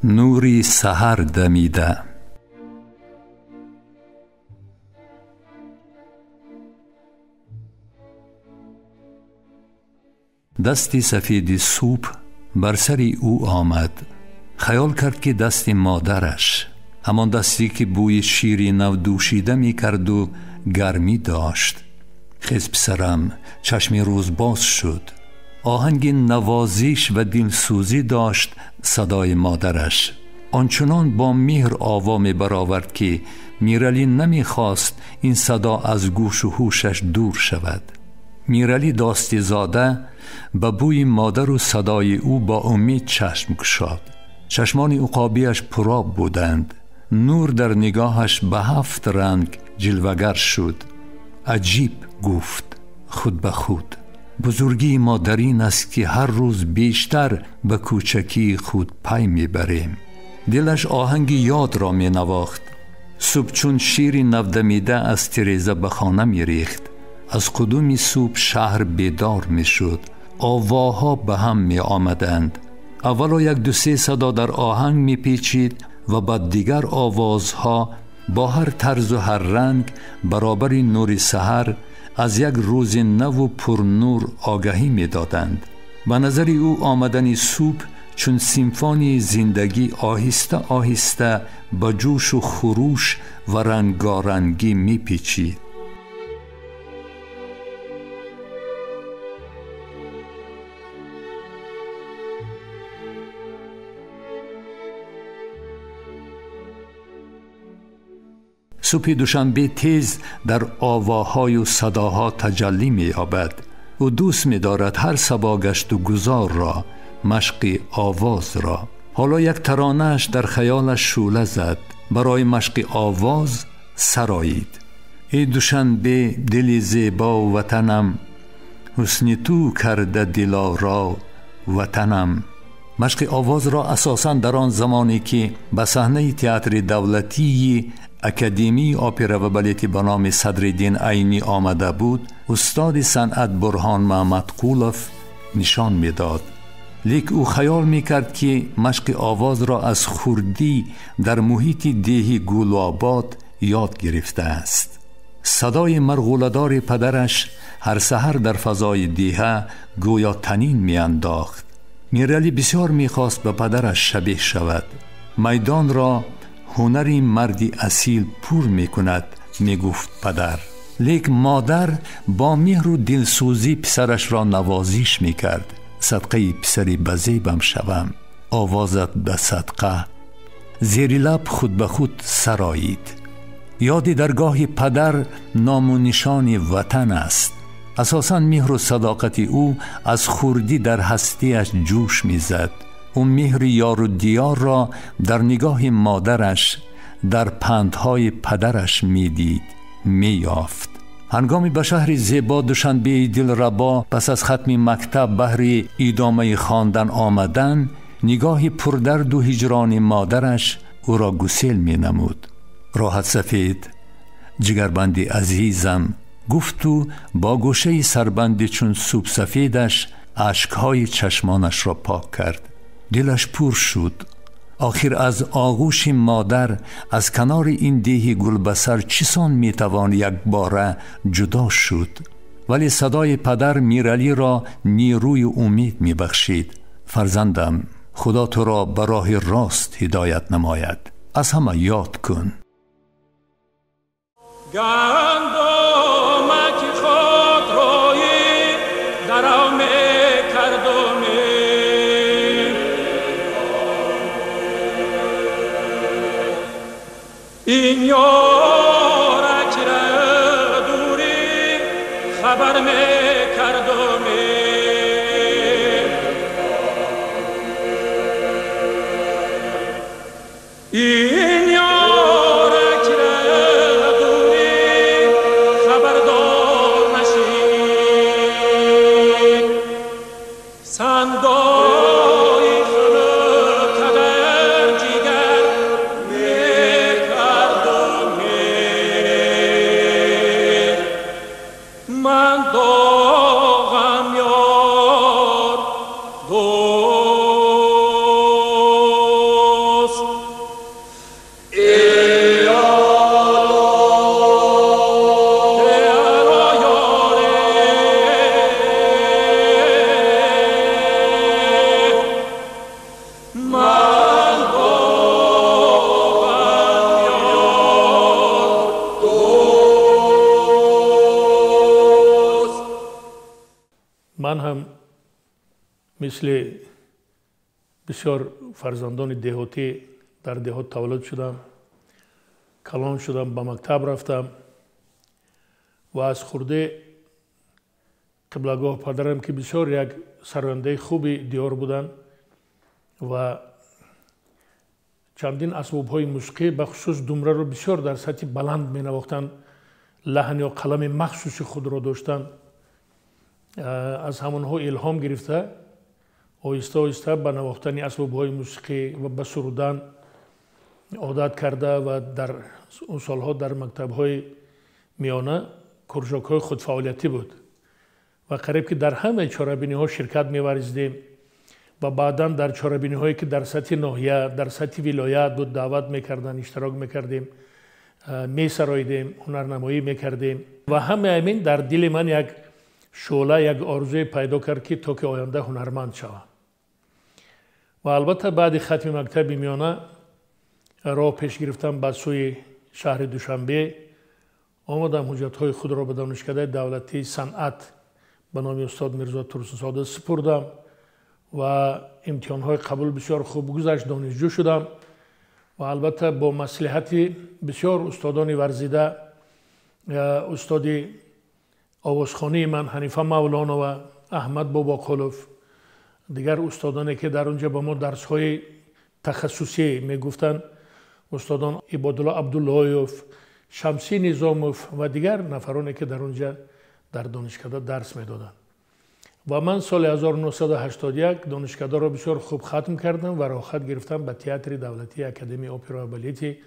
Нури саҳар дамида. Дасти сафеди субҳ бар сари ӯ омад. Хаёл кард, ки дасти модараш, ҳамон дасте ки бӯи шири нав дӯшида мекарду гармӣ дошт. Хез, писарам, чашми рӯз боз шуд. Оҳанги навозиш ва дилсӯзӣ дошт садои модараш. Ончунон бо меҳр ово мебаровард, ки Миралӣ намехост ин садо аз гӯшу ҳушаш дур шавад. Миралӣ Достизода ба бӯи модару садои ӯ бо умед чашм кушод. Чашмони уқобиаш пуроб буданд. Нур дар нигоҳаш ба ҳафт ранг ҷилвагар шуд. Аҷиб, гуфт худ ба худ, бузургии мо дар ин аст, ки ҳар рӯз бештар ба кӯчакии худ пай мебарем. Дилаш оҳанги ёдро менавохт. Субҳ чун шири навдамида аз тиреза ба хона мерехт. Аз қудуми субҳ шаҳр бедор мешуд. Овоҳо ба ҳам меомаданд. Аввало як ду-се садо дар оҳанг мепечид ва баъд дигар овозҳо бо ҳар тарзу ҳар ранг баробари нури саҳар аз як рӯзи наву пурнур огаҳӣ медоданд. Ба назари ӯ омадани субҳ чун симфонии зиндагӣ оҳиста оҳиста ба ҷӯшу хуруш ва рангорангӣ мепечид. Субҳи Душанбе тез дар овоҳою садоҳо таҷаллӣ меёбад. Ӯ дӯст медорад ҳар сабо гашту гузорро, машқи овозро. Ҳоло як таронааш дар хаёлаш шӯъла зад. Барои машқи овоз сароид. Эй Душанбе, дили зебо ватанам, ҳусни ту карда дилоро ватанам. Машқи овозро асосан дар он замоне, ки ба саҳнаи театри давлатии Академияи опера ва балети ба номи Садриддин Айнӣ омада буд, устоди санъат Бурҳон Маҳмадқулов нишон медод. Лек ӯ хаёл мекард, ки машқи овозро аз хурдӣ дар муҳити деҳи Гулобод ёд гирифтааст. Садои марғуладори падараш ҳар саҳар дар фазои деҳа гӯё танин меандохт. Миралӣ бисёр мехост ба падараш шабеҳ шавад. Майдонро ҳунари марди асил пур мекунад, мегуфт падар. Лек модар бо меҳру дилсӯзӣ писарашро навозиш мекард. Садқаи писари базебам шавам, овозат ба садқа. Зери лаб худ ба худ сароид. Ёди даргоҳи падар ному нишони ватан аст. Асосан меҳру садоқати ӯ аз хурдӣ дар ҳастиаш ҷӯш мезад. Ӯ меҳри ёру диёрро дар нигоҳи модараш, дар пандҳои падараш медид, меёфт. Ҳангоми ба шаҳри зебо Душанбеи дилрабо пас аз хатми мактаб баҳри идомаи хондан омадан, нигоҳи пурдарду ҳиҷрони модараш ӯро гусел менамуд. Роҳат сафед, ҷигарбанди азизам, гуфту бо гӯшаи сарбанди чун субҳсафедаш ашкҳои чашмонашро пок кард. Дилаш пур шуд. Охир аз оғӯши модар, аз канори ин деҳи гулбасар чӣ сон метавон якбора ҷудо шуд? Вале садои падар Миралиро нерӯю умед мебахшид. Фарзандам, Худо туро ба роҳи рост ҳидоят намояд. Аз ҳама ёд кун. Гандумаки худ рӯи дарав мекардум. Ин ёра кира дурӣ хабар мекардум. Ин ёра кира дурӣ хабардор нашид. Сандои қадар ҷигар мекардум. Ман дорам. Ман ҳам мисли бисёр фарзандони деҳотӣ дар деҳот таваллуд шудам, калон шудам, ба мактаб рафтам ва аз хурде қиблагоҳ падарам, ки бисёр як сарояндаи хуби диёр буданд ва чандин асбобҳои мусиқӣ, бахусус думраро бисёр дар сатҳи баланд менавохтанд, лаҳн ё қалами махсуси худро доштанд. Аз ҳамонҳо илҳом гирифта оҳиста оҳиста ба навохтани асбобҳои мусиқӣ ва ба сурудан одат карда ва дар он солҳо дар мактабҳои миёна кружокҳои худфаъолиятӣ буд ва қариб ки дар ҳамаи чорабиниҳо ширкат меварзидем ва баъдан дар чорабиниҳое ки дар сатҳи ноҳия, дар сатҳи вилоят буд, даъват мекарданд, иштирок мекардем, месароидем, ҳунарнамоӣ мекардем ва ҳамаи ҳамин дар дили ман як шӯъла, як орзуе пайдо кард, ки то ки оянда ҳунарманд шавам. Ва албатта баъди хатми мактаби миёна роҳ пеш гирифтам ба сӯи шаҳри Душанбе. Омадам, ҳуҷҷатҳои худро ба Донишкадаи давлатии санъат ба номи устод Мирзо Турсунзода супурдам ва имтиҳонҳои қабул бисёр хуб гузашт, донишҷӯ шудам ва албатта бо маслиҳати бисёр устодони варзида, устоди овозхонии ман Ҳанифа Мавлонова, Аҳмад Бобоқулов, дигар устодоне ки дар онҷа ба мо дарсҳои тахассусӣ мегуфтанд, устодон Ибодулло Абдуллоев, Шамсӣ Низомов ва дигар нафароне ки дар онҷа дар донишкада дарс медоданд. Ва ман соли 1981 донишкадаро бисёр хуб хатм кардам ва роҳхат гирифтам ба театри давлатии Академияи опера ва балети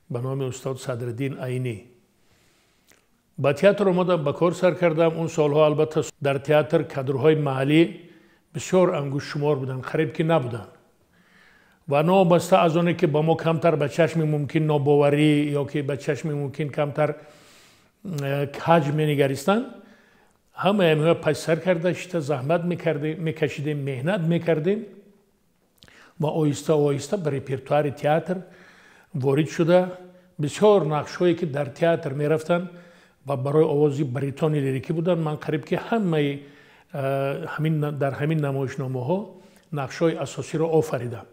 ба номи устод Садриддин Айнӣ. Ба театр омадам, ба кор сар кардам. Он солҳо албатта дар театр кадрҳои маҳаллӣ бисёр ангуштшумор буданд, қариб ки набуданд. Ва новобаста аз оне ки ба мо камтар ба чашми мумкин нобоварӣ ё ки ба чашми мумкин камтар каҷ менигаристанд, ҳамаи ҳаминҳоя паси сар карда шита заҳмат мекашидем, меҳнат мекардем ва оҳиста оҳиста ба репертуари театр ворид шуда бисёр нақшҳое ки дар театр мерафтанд ва барои овози баритони лирикӣ буданд, ман қариб ки ҳамаи дар ҳамин намоишномаҳо нақшҳои асосиро офаридам.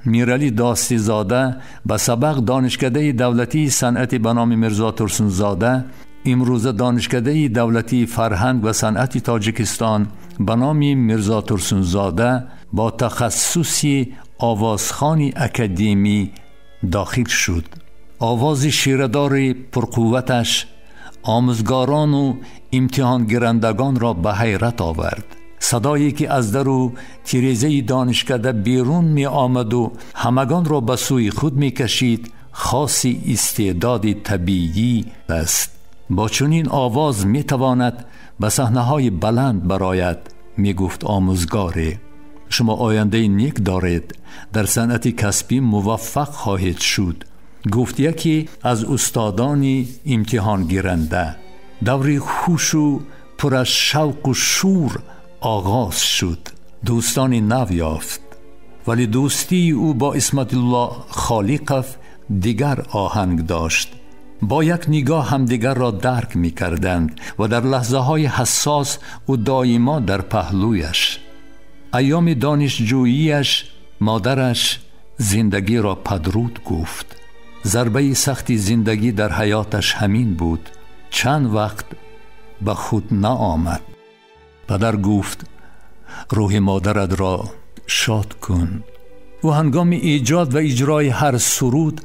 Мирали Достизода ба сабақ Донишкадаи давлатии санъати ба номи Мирзо Турсунзода, имрӯза Донишкадаи давлатии фарҳанг ва санъати Тоҷикистон ба номи Мирзо Турсунзода бо тахассуси овозхони академӣ дохил шуд. Овози ширадори пурқувваташ омӯзгорону имтиҳонгирандагонро ба ҳайрат овард. Садое ки аз дару тирезаи донишкада берун меомаду ҳамагонро ба сӯи худ мекашид, хоси истеъдоди табиӣ аст. Бо чунин овоз метавонад ба саҳнаҳои баланд барояд, мегуфт омӯзгоре. Шумо ояндаи нек доред, дар санъати касбӣ муваффақ хоҳед шуд, гуфт яке аз устодони имтиҳонгиранда. Даври хушу пур аз шавқу шӯр оғоз шуд. Дӯстони нав ёфт, вале дӯстии ӯ бо Исматулло Холиқов дигар оҳанг дошт. Бо як нигоҳ ҳамдигарро дарк мекарданд ва дар лаҳзаҳои ҳассос ӯ доимо дар паҳлӯяш. Айёми донишҷӯияш модараш зиндагиро падруд гуфт. Зарбаи сахти зиндагӣ дар ҳаёташ ҳамин буд. Чанд вақт ба худ наомад. Падар гуфт: рӯҳи модаратро шод кун. Ӯ ҳангоми эҷод ва иҷрои ҳар суруд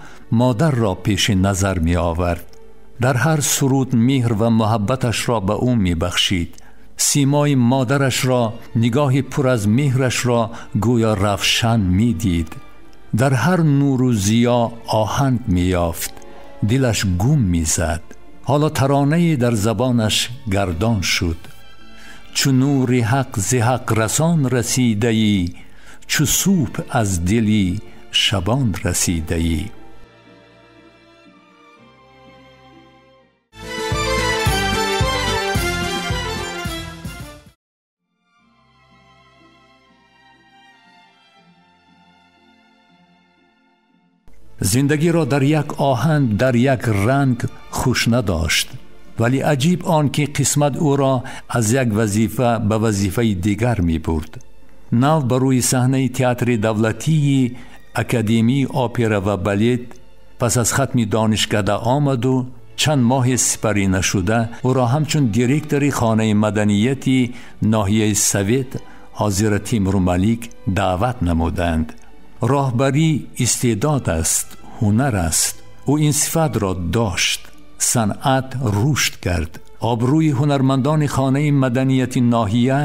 модарро пеши назар меовард. Дар ҳар суруд меҳр ва муҳаббаташро ба ӯ мебахшид. Симои модарашро, нигоҳи пур аз меҳрашро гӯё равшан медид. Дар ҳар нуру зиё оҳанг меёфт, дилаш гум мезад. Ҳоло таронае дар забонаш гардон шуд. Чу нури ҳақ зи ҳақ расон расидаӣ, чу субҳ аз дили шабон расидаӣ. Зиндагиро дар як оҳанг, дар як ранг хуш надошт. Вале аҷиб он ки қисмат ӯро аз як вазифа ба вазифаи дигар мебурд. Нав ба рӯи саҳнаи театри давлатии Академияи опера ва балет пас аз хатми донишкада омаду чанд моҳи сипарӣ нашуда ӯро ҳамчун директори хонаи маданияти ноҳияи Совет ҳозира Тимурмалик даъват намуданд. Роҳбарӣ истеъдод аст, ҳунар аст. Ӯ ин сифатро дошт. Санъат рушд кард. Обрӯи ҳунармандони хонаи маданияти ноҳия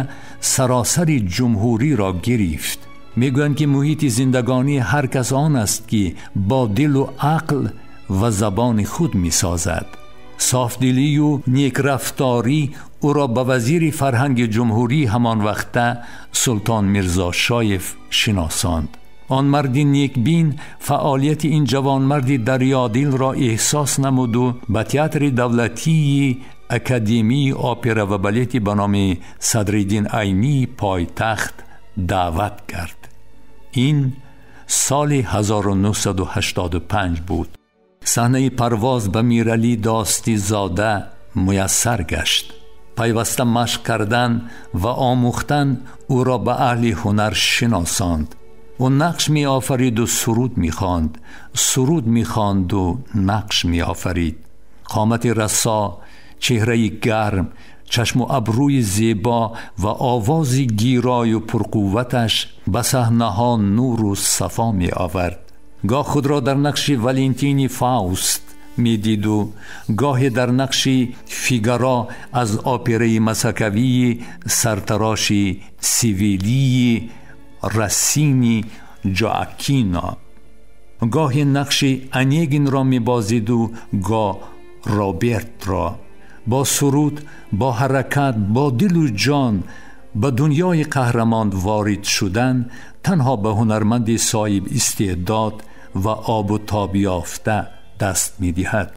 саросари ҷумҳуриро гирифт. Мегӯянд ки муҳити зиндагонии ҳар кас он аст, ки бо дилу ақл ва забони худ мисозад. Софдилию некрафторӣ ӯро ба вазири фарҳанги ҷумҳурӣ ҳамон вақта Султон Мирзошоев шиносонд. Он марди некбин фаъолияти ин ҷавонмарди дарёдилро эҳсос намуду ба театри давлатии Академияи опера ва балети ба номи Садриддин Айнии пойтахт даъват кард. Ин соли 1985 буд. Саҳнаи парвоз ба Миралӣ Достизода муяссар гашт. Пайваста машқ кардан ва омӯхтан ӯро ба аҳли ҳунар шиносонд. Ӯ нақш меофариду суруд мехонд, суруд мехонду нақш меофарид. Қомати расо, чеҳраи гарм, чашму абрӯи зебо ва овози гирою пурқувваташ ба саҳнаҳо нуру сафо меовард. Гоҳ худро дар нақши Валентини Фауст медиду гоҳе дар нақши Фигаро аз операи масакавии сартароши Сивилии Рассини Ҷоакино. Гоҳе нақши Онегинро мебозиду гоҳ Робертро. Бо суруд, бо ҳаракат, бо дилу ҷон ба дунёи қаҳрамон ворид шудан танҳо ба ҳунарманди соҳиб истеъдод ва обу тоб ёфта даст медиҳад.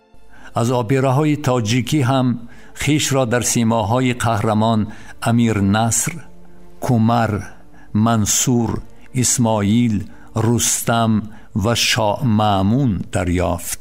Аз операҳои тоҷикӣ ҳам хешро дар симоҳои қаҳрамон Амир Наср, Кумар, Мансур, Исмоил, Рустам ва Шоҳ Маъмун дарёфт.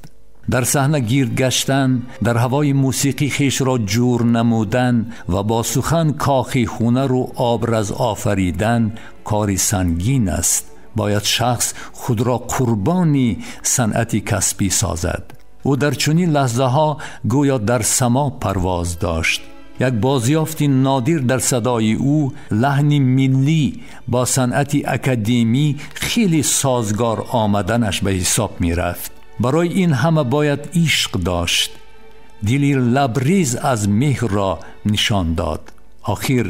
Дар саҳна гирд гаштан, дар ҳавои мусиқӣ хешро ҷур намудан ва бо сухан кохи ҳунару образ офаридан кори сангин аст. Бояд шахс худро қурбони санъати касбӣ созад. Ӯ дар чунин лаҳзаҳо гӯё дар само парвоз дошт. Як бозёфти нодир дар садои ӯ лаҳни миллӣ бо санъати академӣ хеле созгор омаданаш ба ҳисоб мерафт. Барои ин ҳама бояд ишқ дошт. Дили лабрез аз меҳрро нишон дод. Охир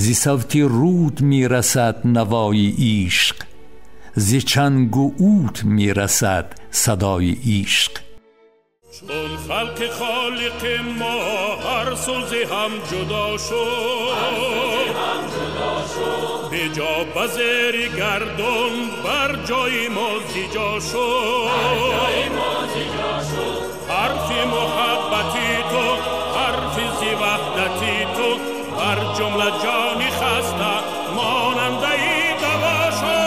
зи савти руд мерасад навои ишқ, зи чангу уд мерасад садои ишқ. Чун халқи холиқи мо ҳар сӯзи ҳам ҷудо шуд, беҷо ба зери гардун бар ҷои мо зиҷо шуд. Ҳарфи муҳаббати ту, ҳарфи зи ваҳдати ту бар ҷумла ҷони хаста монандаи даво шуд.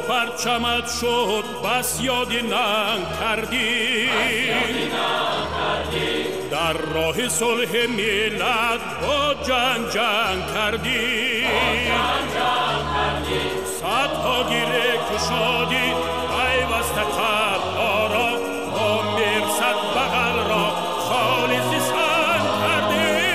پرچمت شد بس یادی ننگ کردی، در راه صلح ملت با جنگ جنگ کردی، صدها گیره کشادی پیوسته قلبها را، با مرصد بغل را خالی ز سنگ کردی.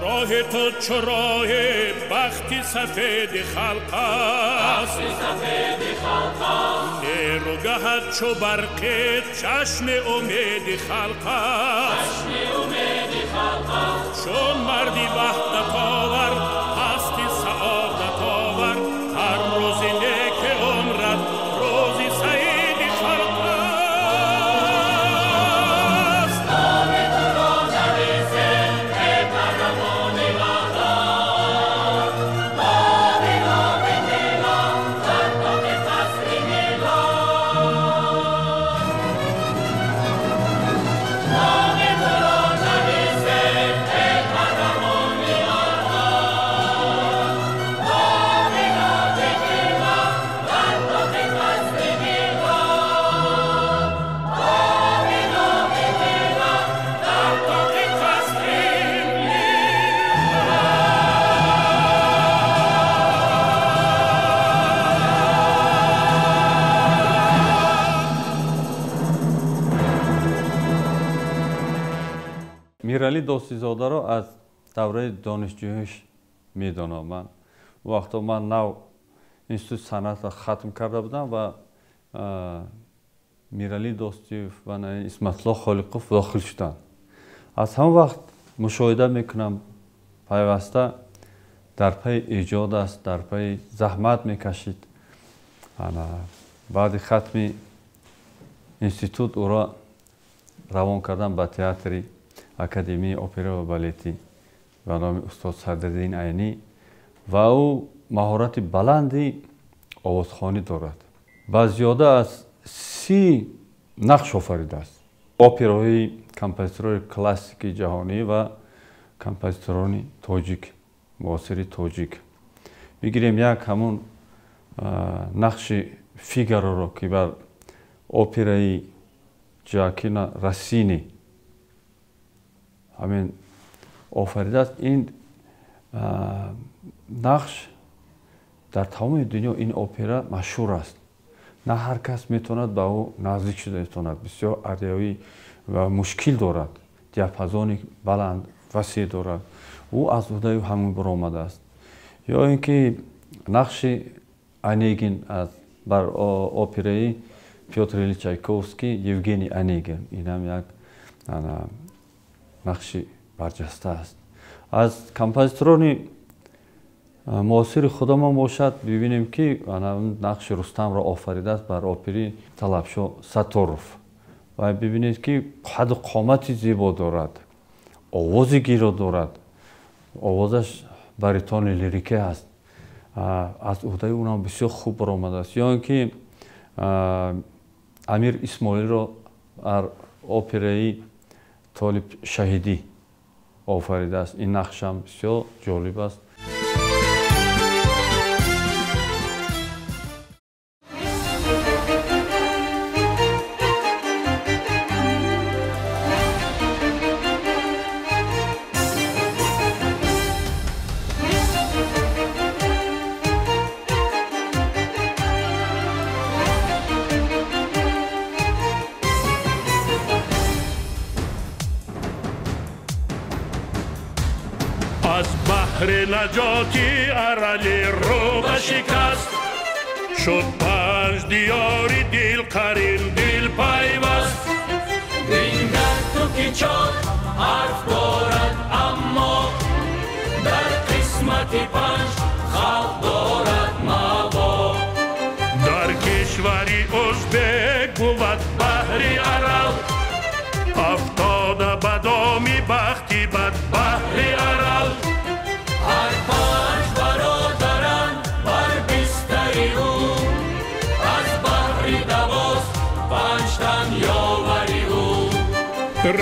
роҳи ту чу роҳи бахти сафеди халқ аст, нерӯгаҳат чу барқи чашми умеди халқ аст. Чун марди ваҳдатовар ҳасти саодатовар, ҳар рӯзи неки умрат рӯзи саиди халқ аст. Номи туро нависем эй қаҳрамони ваҳдат, боби ноби тилло дар тоқи қасри миллат. Номи туро нависем эй қаҳрамони ваҳдат, боби ноби тилло дар тоқи қасри миллат. Боби ноби тилло дар тоқи қасри миллат. Миралӣ Достизодаро аз давраи донишҷӯиш медонам ман. Он вақто ман нав институти санъатро хатм карда будам ва Миралӣ Достиев ва Исматулло Холиқов дохил шуданд. Аз ҳамон вақт мушоҳида мекунам, пайваста дар пайи эҷод аст, дар пайи заҳмат мекашид. Баъди хатми институт ӯро равон кардам ба театри Академияи опера ва балети ба номи устод Садриддин Айнӣ ва ӯ маҳорати баланди овозхонӣ дорад ва зиёда аз 30 нақш офаридааст. Операҳои композиторони классики ҷаҳонӣ ва композиторони тоҷик, муосири тоҷик. Бигирем як ҳамун нақши Фигароро, ки бар операи Ҷоаккино Россини ҳамин офаридааст. Ин нақш дар тамоми дунё, ин опера машҳур аст. На ҳар кас метавонад ба ӯ наздик шуда метавонад. Бисёр арёӣ ва мушкил дорад, диапазони баланд васеъ дорад. Ӯ аз уҳдаи ҳамин баромадааст. Ё ин ки нақши Онегин аз бар операи Пётр Ильич Чайковский Евгений Онегин, ин ҳам як нақши барҷаста аст. Аз композиторони муосири худамон бошад, бибинем ки нақши Рустамро офаридааст бар опери Талабшо Сатторов ва бибинед ки қаду қомати зебо дорад, овози гиро дорад, овозаш баритони лирика аст. Аз уҳдаи унам бисёр хуб баромадааст. Ё ин ки Амир Исмоилро бар операи Толиб Шаҳидӣ офаридааст. Ин нақшам бисёр ҷолиб аст. Аз баҳри наҷоти арали рӯ ба шикаст, шуд панҷ диёри дил қарин дил пайваст. Бингар ту ки чор ҳарф дорад, аммо дар қисмати панҷ халқ дорад маво. Дар кишвари ӯзбек бувад баҳри Арал, афтода ба доми бахти бад баҳри Арал. Ҳар панҷ бародаранд бар бистари ӯ, аз баҳри давост панҷ тан ёвари ӯ.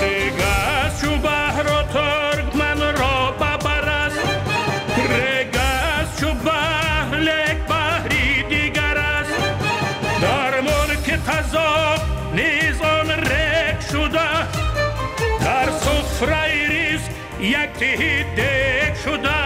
Регас чу баҳру туркманро бабар аст, регас чу баҳр лек баҳри дигар аст. Дар мулки қазоқ низ он рег шуда, дар суфраи ризқ як тиҳи дег шуда.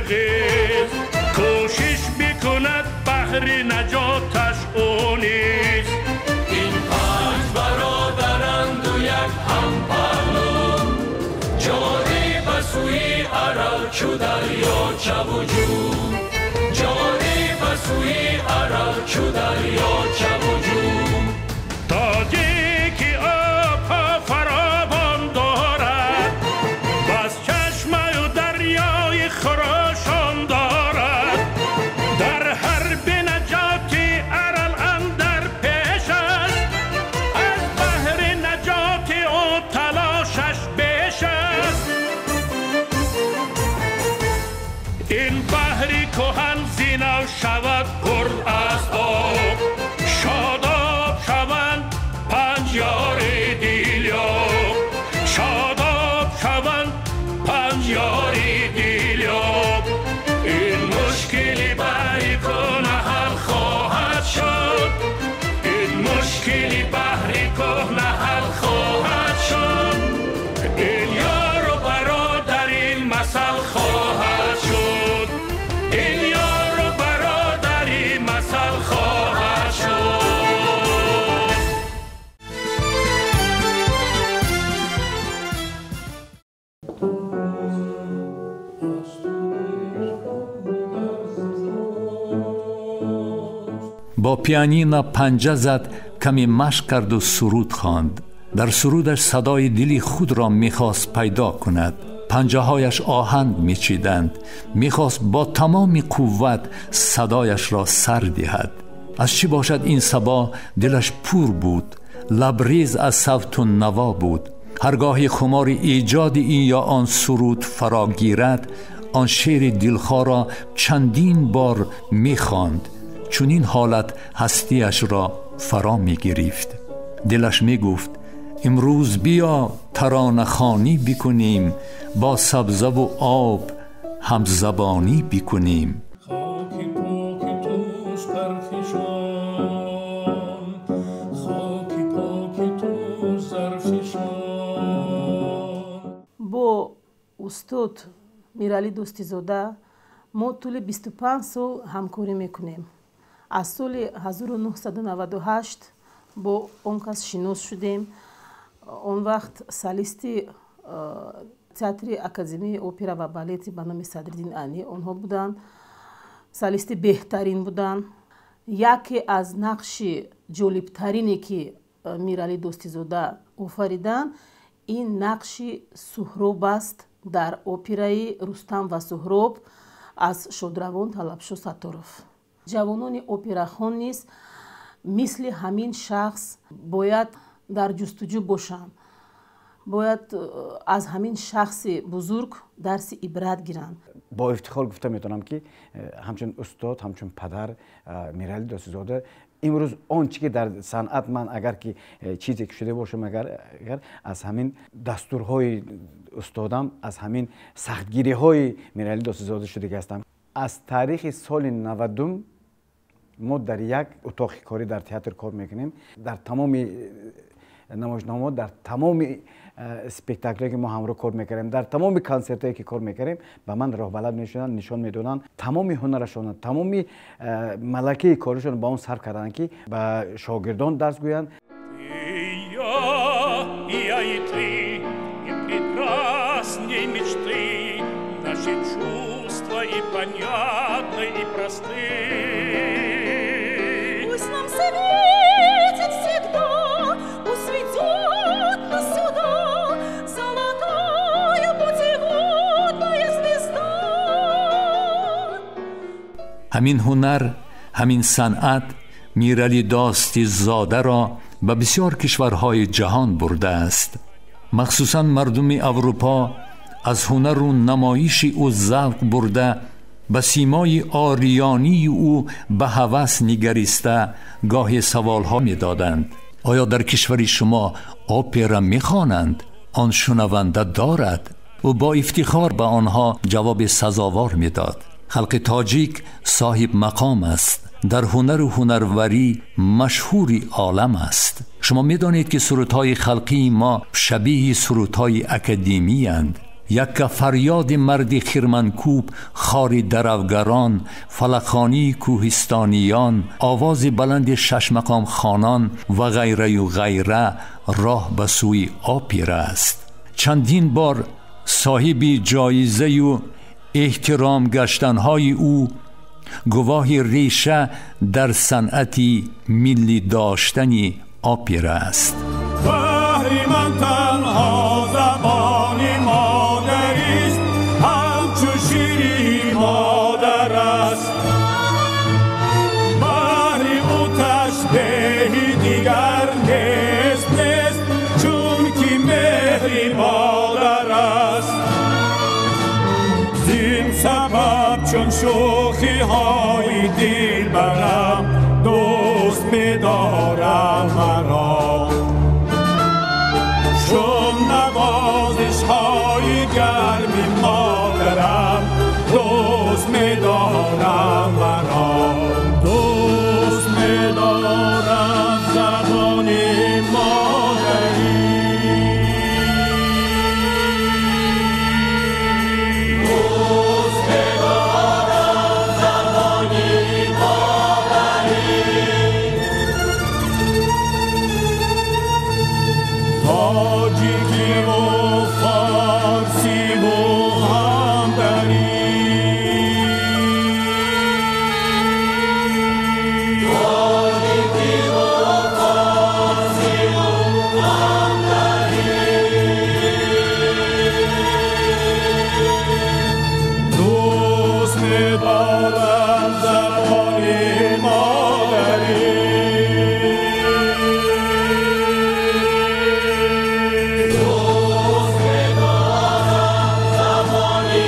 қирғиз кӯшиш бикунад баҳри наҷоташ ӯ низ. Ин панҷ бародаранду як ҳампаҳлӯ, ҷорӣ ба сӯи Арал чу дарёча вуҷуд, ҷорӣ ба сӯи Арал чу дарёча вуҷуд. Тоҷики обҳо фаровон дорад, бас чашмаю дарёи хурошон дорад. Дар ҳарби наҷоти Арал андар пеш аст, аз баҳри наҷоти ӯ талошаш беш аст. Ин баҳри кӯҳан зинав шавад пур аз об, шодоб шаванд панҷ ёри дилёб, шодоб шаванд панҷ ёри дилёб. Ин мушкили баҳри кӯҳна ҳал хоҳад шуд, ин мушкили баҳри кӯҳна ҳал хоҳад шуд. Ин ёру бародар ин масал хоҳад шуд, ин ёру бародар ин масал хоҳад шуд. Бо пианино панҷа зад, каме машқ карду суруд хонд. Дар сурудаш садои дили худро мехост пайдо кунад. Панҷаҳояш оҳанг мечиданд. Мехост бо тамоми қувват садояшро сар диҳад. Аз чӣ бошад ин сабо дилаш пур буд, лабрез аз савту наво буд. Ҳаргоҳе хумори эҷоди ин ё он суруд фаро гирад, он шеъри дилхоҳро чандин бор мехонд. Чунин ҳолат ҳастиашро фаро мегирифт. Дилаш мегуфт: имрӯз биё таронахонӣ бикунем, бо сабзаву об ҳамзабонӣ бикунем. Хоки поки туст парфишон, хоки поки туст зарфишон. Бо устод Миралӣ Дӯстизода мо тӯли 25 сол ҳамкорӣ мекунем. Аз соли 1998 бо он кас шинос шудем. Он вақт солисти театри Академияи опера ва балети ба номи Садриддин Айнӣ онҳо буданд, солисти беҳтарин буданд. Яке аз нақши ҷолибтарине ки Миралӣ Дӯстизода офариданд, ин нақши Суҳроб аст дар операи Рустам ва Суҳроб аз шодравон Талабшо Сатторов. Ҷавонони операхон низ мисли ҳамин шахс бояд дар ҷустуҷӯ бошанд, бояд аз ҳамин шахси бузург дарси ибрат гиранд. Бо ифтихор гуфта метавонам, ки ҳамчун устод, ҳамчун падар Миралӣ Дӯстизода имрӯз он чи ки дар санъат ман агар ки чизе ки шуда бошам, агар аз ҳамин дастурҳои устодам, аз ҳамин сахтгириҳои Миралӣ Дӯстизода шудагӣ ҳастам. Аз таърихи соли 90 мо дар як утоқи корӣ дар театр кор мекунем. Дар тамоми намоишномаҳо, дар тамоми спектаклҳое ки мо ҳамроҳ кор мекардем, дар тамоми консертҳое ки кор мекардем, ба ман роҳбалад мешуданд, нишон медоданд. Тамоми ҳунарашон, тамоми малакаи коришон ба он сарф карданд, ки ба шогирдон дарс гӯянд. Я и ты, и прекрасней мечты, наши чувства и понятны, и просты. Пусть нам светит всегда, пусть ведет нас сюда золотая путеводная звезда. Ҳамин ҳунар, ҳамин санъат Миралӣ Дӯстизодаро ба бисёр кишварҳои ҷаҳон бурдааст. Махсусан мардуми Аврупо аз ҳунару намоиши ӯ завқ бурда, ба симои ориёнии ӯ ба ҳавас нигариста гоҳе саволҳо медоданд: оё дар кишвари шумо опера мехонанд? Он шунаванда дорад? Ӯ бо ифтихор ба онҳо ҷавоби сазовор медод. Халқи тоҷик соҳиб мақом аст, дар ҳунару ҳунарварӣ машҳури олам аст. Шумо медонед, ки сурудҳои халқии мо шабеҳи сурудҳои академиянд. Якка фарёди марди хирманкӯб, хори даравгарон, фалакхонии кӯҳистониён, овози баланди шашмақомхонон ва ғайраю ғайра роҳ ба сӯи опера аст. Чандин бор соҳиби ҷоизаю эҳтиром гаштанҳои ӯ гувоҳи реша дар санъати миллӣ доштани опера аст. Баҳри ман танҳо забони модарист, ҳамчу шири модар аст. Баҳри ӯ ташбеҳи дигар нест, нест, чунки меҳри модар аст. Зин сабаб чун шӯхиҳои дилбарам дӯст медорам маро, чун навозишҳои гарми модарам дӯст медорам маро. Дӯст медорам забони модарӣ, дӯст медорам забони модарӣ. Тоҷикиву форсиву ҳамдарӣ, тоҷикиву форсиву ҳамдарӣ. Дӯст медорам забони модарӣ, дӯст медорам забони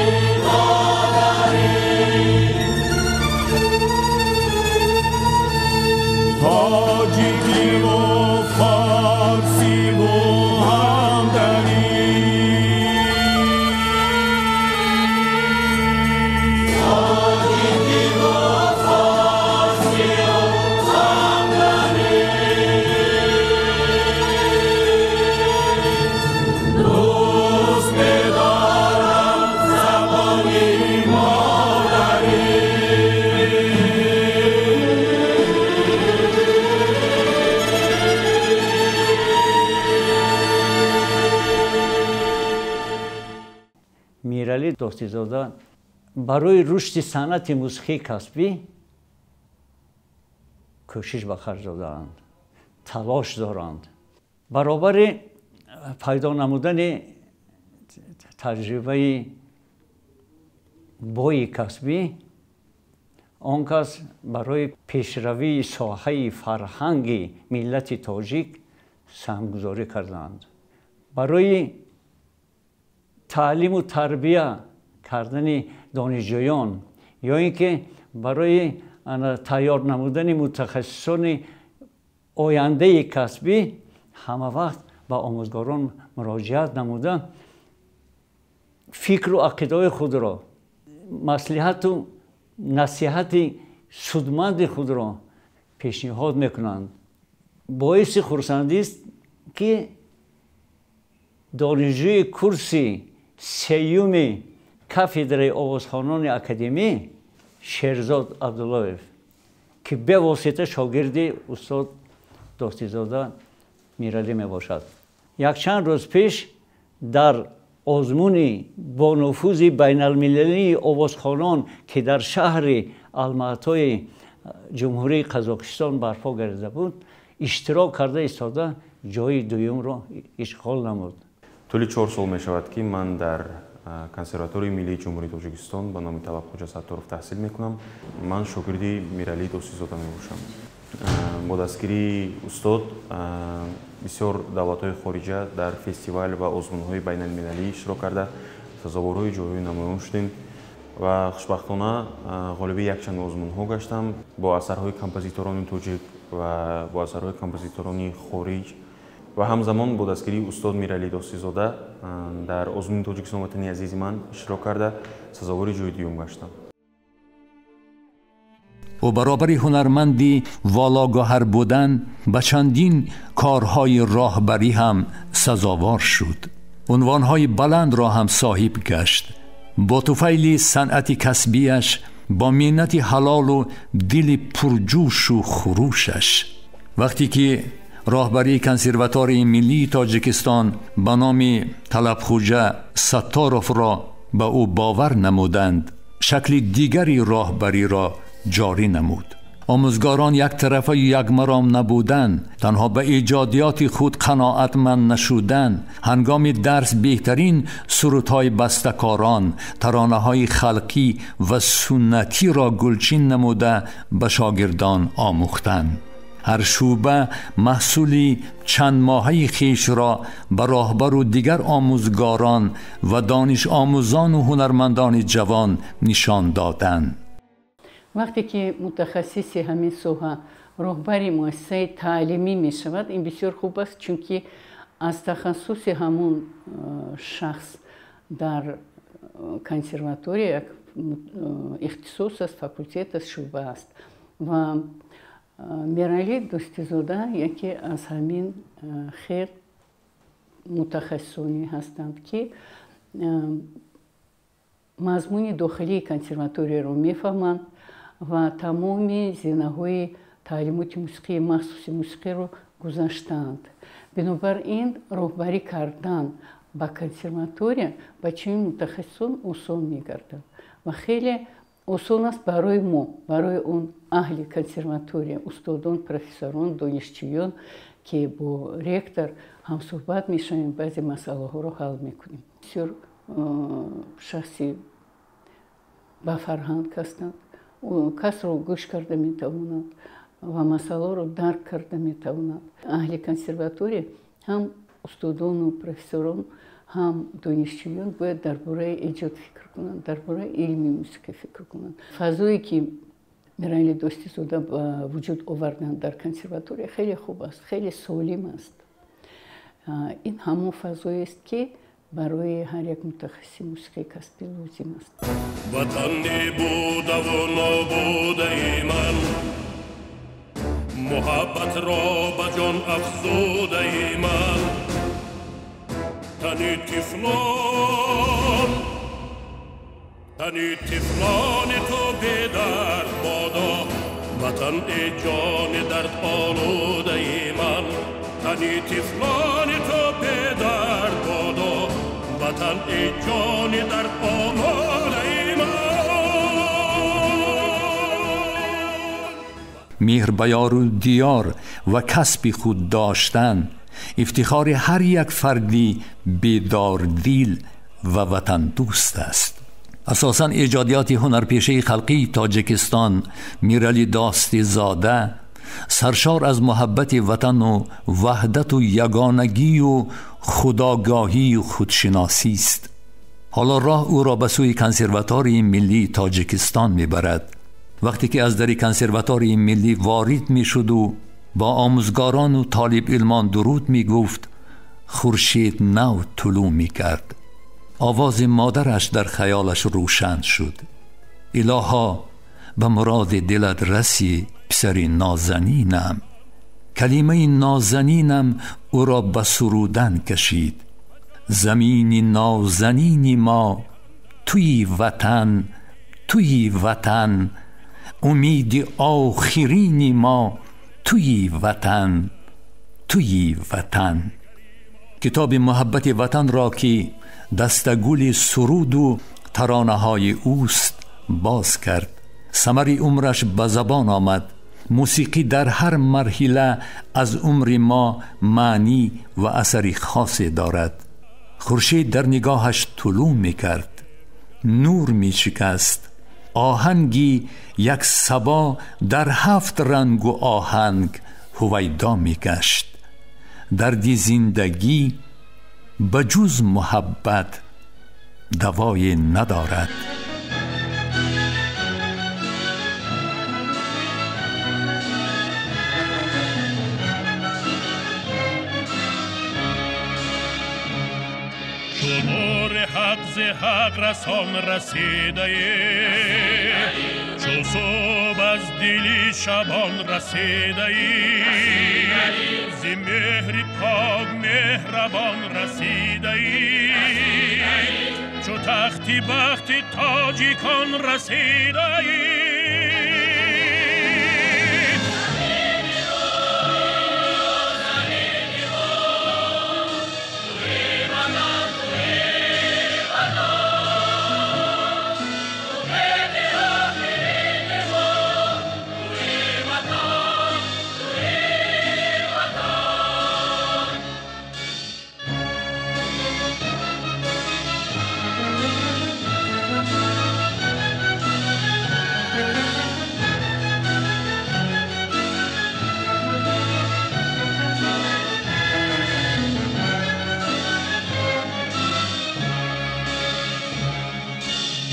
модарӣ. Тоҷикиву форсиву ҳамдарӣ, тоҷикиву форсиву ҳамдарӣ. Дӯст медорам забони модарӣ. Миралӣ Дӯстизода барои рушди санъати мусиқии касбӣ кӯшиш ба харҷ додаанд, талош доранд. Баробари пайдо намудани таҷрибаи бои касбӣ, он кас барои пешравии соҳаи фарҳанги миллати тоҷик саҳмгузорӣ кардаанд. Барои таълиму тарбия кардани донишҷӯён ё ин ки барои тайёр намудани мутахассисони ояндаи касбӣ ҳама вақт ба омӯзгорон муроҷиат намуда, фикру ақидаҳои худро, маслиҳату насиҳати судманди худро пешниҳод мекунанд. Боиси хурсандист, ки донишҷӯи курси сеюми кафедраи овозхонони академӣ Шерзод Абдуллоев, ки бевосита шогирди устод Дӯстизода Миралӣ мебошад, якчанд рӯз пеш дар озмуни бонуфузи байналмилалии овозхонон, ки дар шаҳри Алматои Ҷумҳурии Қазоқистон барпо гардида буд, иштирок карда истода ҷои дуюмро ишғол намуд. Тӯли 4 сол мешавад, ки ман дар Консерваторияи миллии Ҷумҳурии Тоҷикистон ба номи Талаб Хоҷа Сатторов таҳсил мекунам. Ман шогирди Миралӣ Дӯстизода мебошам. Бо дастгирии устод бисёр давлатҳои хориҷа дар фестивал ва озмунҳои байналмилалӣ иштирок карда, сазоворҳои ҷойҳои намоён шудем ва хушбахтона ғолиби якчанд озмунҳо гаштам бо асарҳои композиторони тоҷик ва бо асарҳои композиторони хориҷ ва ҳамзамон бо дастгирии устод Миралӣ Дӯстизода дар озмуни Тоҷикистон ватани азизи ман иштирок карда, сазовори ҷои дуюм гаштам. Ӯ баробари ҳунарманди вологоҳар будан ба чандин корҳои роҳбарӣ ҳам сазовор шуд. Унвонҳои баландро ҳам соҳиб гашт. Бо туфайли санъати касбияш, бо меҳнати ҳалолу дили пурҷӯшу хурӯшаш. Вақте ки роҳбарии Консерваторияи миллии Тоҷикистон ба номи Талабхӯҷа Сатторовро ба ӯ бовар намуданд, шакли дигари роҳбариро ҷорӣ намуд. Омӯзгорон яктарафаю якмаром набуданд, танҳо ба эҷодиёти худ қаноатманд нашуданд. Ҳангоми дарс беҳтарин сурудҳои бастакорон, таронаҳои халқӣ ва суннатиро гулчин намуда ба шогирдон омӯхтанд. Ҳар шӯъба маҳсули чандмоҳаи хешро ба роҳбару дигар омӯзгорон ва донишомӯзону ҳунармандони ҷавон нишон доданд. Вақте ки мутахассиси ҳамин соҳа роҳбари муассисаи таълимӣ мешавад, ин бисёр хуб аст, чунки аз тахассуси ҳамун шахс дар консерватория як ихтисос аст, факултет аст, шӯъба аст. Ва Миралӣ Дӯстизода яке аз ҳамин хел мутахассисоне ҳастанд, ки мазмуни дохилии консерваторияро мефаҳманд ва тамоми зинаҳои таълимоти мусиқии махсуси мусиқиро гузаштаанд. Бинобар ин роҳбарӣ кардан ба консерватория ба чунин мутахассисон осон мегардад ва хеле осон аст барои мо, барои он аҳли консерватория, устодон, профессорон, донишҷӯён, ки бо ректор ҳамсӯҳбат мешавем, баъзе масъалаҳоро ҳал мекунем. Бисёр шахси бафарҳанг ҳастанд, касро гӯш карда метавонанд ва масъаларо дарк карда метавонанд. Аҳли консерватория ҳам устодону профессорон, ҳам донишҷӯён бояд дар бораи эҷод фикр кунанд, дар бораи илми мусиқӣ фикр кунанд. Фазое ки Миралӣ Дӯстизода ба вуҷуд оварданд дар консерватория хеле хуб аст, хеле солим аст. Ин ҳамон фазоест, ки барои ҳар як мутахассиси мусиқии касбӣ лозим аст. Ватан небудаву нобудаи ман, муҳаббатро ба ҷон афзудаи ман, тани тифлон, тани тифлони ту бедард бодо, ватан э ҷони дард олудаи ман, тани тифлони ту бедард бодо, ватан э ҷони дард олудаи ман. Меҳр ба ёру диёр ва касби худ доштан ифтихори ҳар як фарди бедордил ва ватандӯст аст. Асосан эҷодиёти ҳунарпешаи халқии Тоҷикистон Миралӣ Достизода саршор аз муҳаббати ватану ваҳдату ягонагию худогоҳию худшиносист. Ҳоло роҳ ӯро ба сӯи Консерваторияи миллии Тоҷикистон мебарад. Вақте ки аз дари Консерваторияи миллӣ ворид мешуду бо омӯзгорону толибилмон дуруд мегуфт, хуршед нав тулӯъ мекард. Овози модараш дар хаёлаш рӯшан шуд. Илоҳо, ба муроди дилат расӣ, писари нозанинам. Калимаи нозанинам ӯро ба сурудан кашид. Замини нозанини мо, туи ватан, туи ватан, умиди охирини мо, туи ватан, туи ватан. Китоби муҳаббати ватанро, ки дастагули суруду таронаҳои ӯст, боз кард. Самари умраш ба забон омад. Мусиқӣ дар ҳар марҳила аз умри мо маънӣ ва асари хосе дорад. Хуршед дар нигоҳаш тулӯъ мекард, нур мешикаст. Оҳанги як сабо дар ҳафт рангу оҳанг ҳувайдо мегашт. Дарди зиндагӣ ба ҷуз муҳаббат давое надорад. Чу нури ҳақ зи ҳақ расон расидаӣ, чу субҳ аз дили шабон расидаӣ, зи меҳри пок меҳрабон расидаӣ, чу тахти бахти тоҷикон расидаӣ.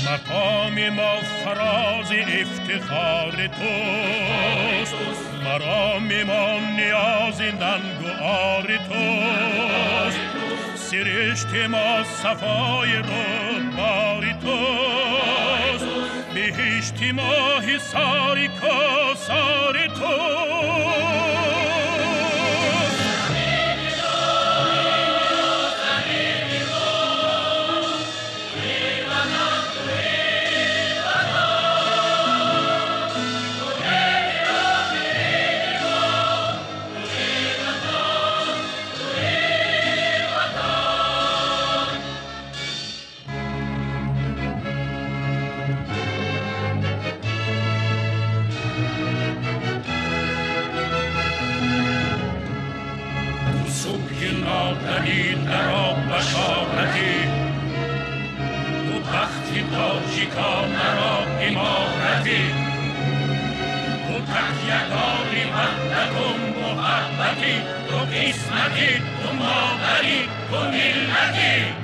مقام ما فراز افتخار توست، مرام ما نیاز ننگ و عار توست، سرشت ما صفای رودبار توست، بهشت ما حصار کوثر توست. تو بختی تاجیکان مرا امارتی، تو تکیه‌گاه وحدت و محبتی، تو قسمتی، تو مادری، تو ملتی.